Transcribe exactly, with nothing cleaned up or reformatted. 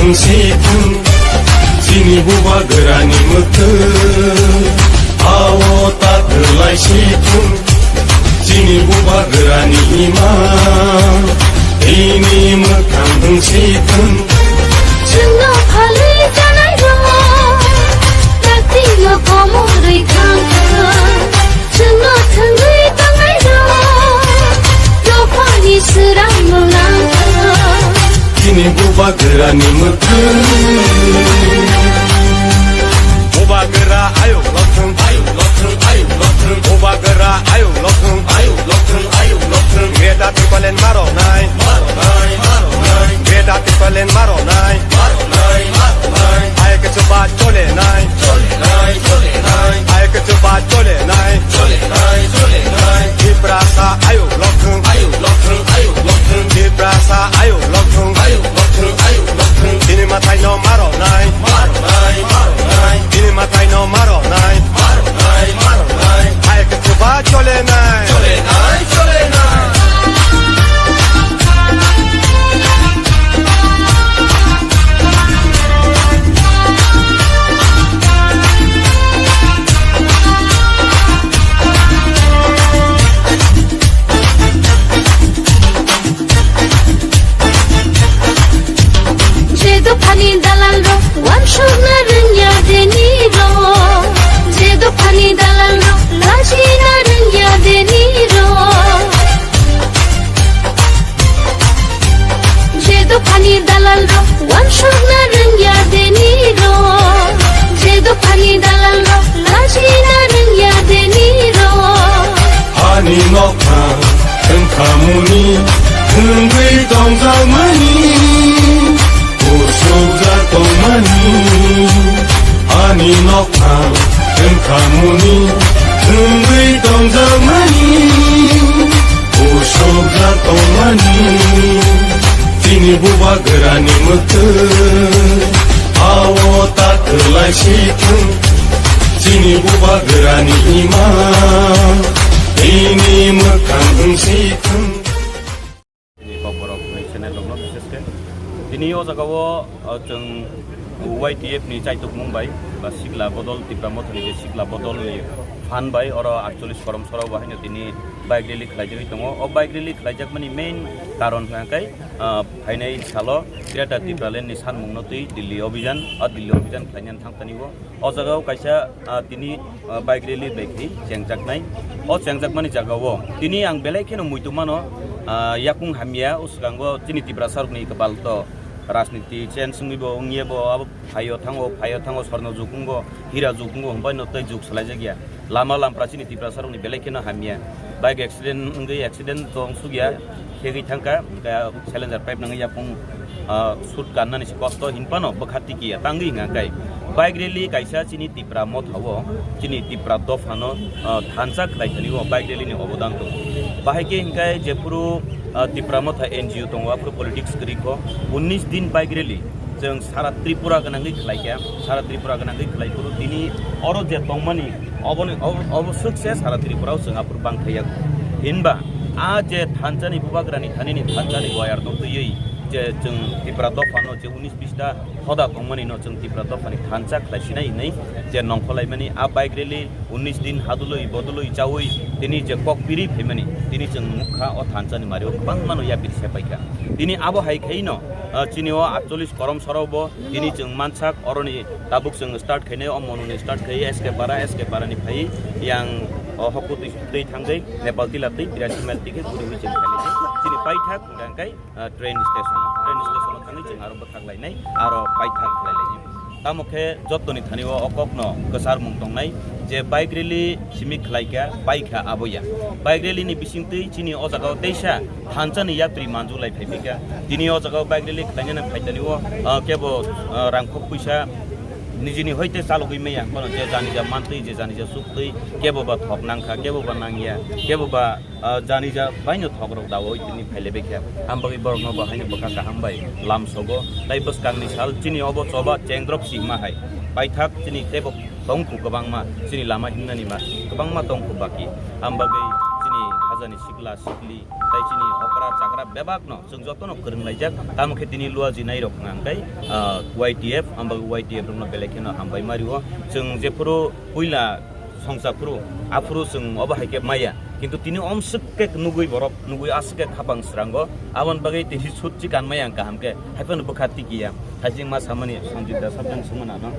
Sithung, chini bubagrani mwkhwng, ao ta kwlai sithung, chini bubagrani imang, bini mwkhang wng sithung. Chwngno phalwi tanai rok, dakti no komorwi thang thang. Chwngno thwngwi tongnairok, dophani swrang mwlang. Chini bubagrani mwkhwng. Bubagra ayuk lothwng, ayuk lothwng, ayuk lothwng. Bubagra ayuk lothwng, ayuk lothwng, ayuk lothwng. Greta Thupalen maronai, maronai, maronai. Greta Thupalen maronai, maronai, maronai. Ayuk chuba cholenai. Ayuk chuba cholenai. Tiprasa ayuk lothwng. Tiprasa ayuk lothwng. Tini mathai no maronai. Tini mathai no maronai. Ayuk chuba cholenai. Je dophani dalal rok, wansukna rwngya deni rok. Je dophani dalal rok, lajina rwngya deni rok. Je dophani dalal rok, wansukna rwngya deni rok. Je dophani dalal rok, lajina rwngya deni rok. Ani nokha wngkha muni, wngwi tongjakmani. Usukjak tongmani, ani nokphang wngkha muni, wngwi tongjakmani. Usukjak tongmani, chini bubagrani mwkhwng, ao ta kwlai sithwng. Chini bubagrani imang, bini mwkhang wng sithwng. Chini kokborok ni channel rokno bises khe tini o jaga o, uh, chwng Y T F ni chaitukmung bai ba sikla bodol, Tipra Motha ni je sikla bodol ni phan bai oro aatcholish korom sora o haino tini bike rally khlaijagwi tongo. O bike rally khlaijakmani main karon hwnkha khe, uh, phainai salo Greater Tipraland ni sanmungno twi Delhi Abhijan, o Delhi Abhijan khlainani thang thani o. O jaga o kaisa, ah, tini, ah, bike rally bai khe chengjaknai. O chengjakmani jaga o tini ang belai kheno muitu mano, ah, yakung hamya, o swkango chini Tiprasa rokni kwbal to rajniti change wngwi bo wngya bo abo phaio thango, phaio thango sorno jukung bo, hira jukung bo hwnbai no tei juk swlaijakya. Lama lampra chini Tiprasa rokni belai kheno hamya. Bike accident wngwi accident to wngsukya, khegwi thangkha, hwnkhe Challenger pipe nangwi yakung, ah, shoot kannani se kosto hinphano bwkha tikiya tangwi hwnka khe. Bike rally kaisa chini Tipra Motha o, chini Tipra dophano, ah, thansa khlai thani o bike rally ni obodan tongo. Bahai khe hwnkhe jephuru, ah, Tipra Motha N G O tongo, aphuru politics kwrwi kho, unnish din bike rally. Chwng sara Tripura gwnangwi khlaikha, sara Tripura gwnangwi khlai phuru tini oro je tongmani oboni, ob-, obo swkse sara Tripura o chwng aphuru bangthaiya. Hinba a je thansa ni bubagra ni thani ni thansa ni boyar no twiwi je chwng Tipra dopha no je unis bista hoda tongmani no chwng Tipra dopha ni thansa khlai sinai hinwi je nongkholaimani a bike rally unnish din hadului bodului chaui tini je kok piri phaimani tini chwng nukha o thansa ni mario kwbangma no yapiri sepaikha. Tini abo hai khaino, ah, chini o aatcholish korom sora o bo tini chwng mansak oroni tabuk chwng start khainai o monuni start khai S K Para, S K Para ni phai yang o hoku twi, twi thangwi Nepal tila twi birasi mile tike guri hui chwng khainai chini paithak hwnkha khe, ah, train station, train station o thangwi chwng aro bwthak lainai aro paithak khlai lainai. Tamo khe jottoni thani o o kokno kwcharmung tongnai je bike rally simi khlaikha, paikha abo ya. Bike rally ni bisingtwi chini o jaga o teisa thansa ni yapri manju lai phai phika. Tini o jaga o bike rally khlainani phaitani o, ah, kebo, ah, rangkhok puisa nijini hoite chalogwi maya, kono je janija mantwi, je janija suktwi, kebo ba thok nangkha, kebo ba nangya, kebo ba ah, janija baino thokrok daui tini phailaibai khe. Ambagwi borokno bo haino bwkha kaham bai lamsogo. Tai bwskangni sal chini obo choba chengrok sima hai. Paithak chini teibo tongkhu kwbangma, chini lama himnani ma kwbangma tongkhu baki. Ambagwi chini hajani sikla sikli tai chini o Chagra bebak no chwng joto no kwrwng laijak, tamo khe tini luaji nai rok hwnka hwnkhe, ah, Y T F, ambago Y T F rok no belai kheno hambai mari o. Chwng jephuru puila songsa phuru, aphuru chwng obo hai khe maya. Kintu tini omswk khe nugui borok, nugui aswk khe khapang srango. Aboni bagwi tini sut chikan maya ang kaham khe, hai phano bwkha tikiya. Hai chwng ma samani Sanjit Das sabjang sumana no.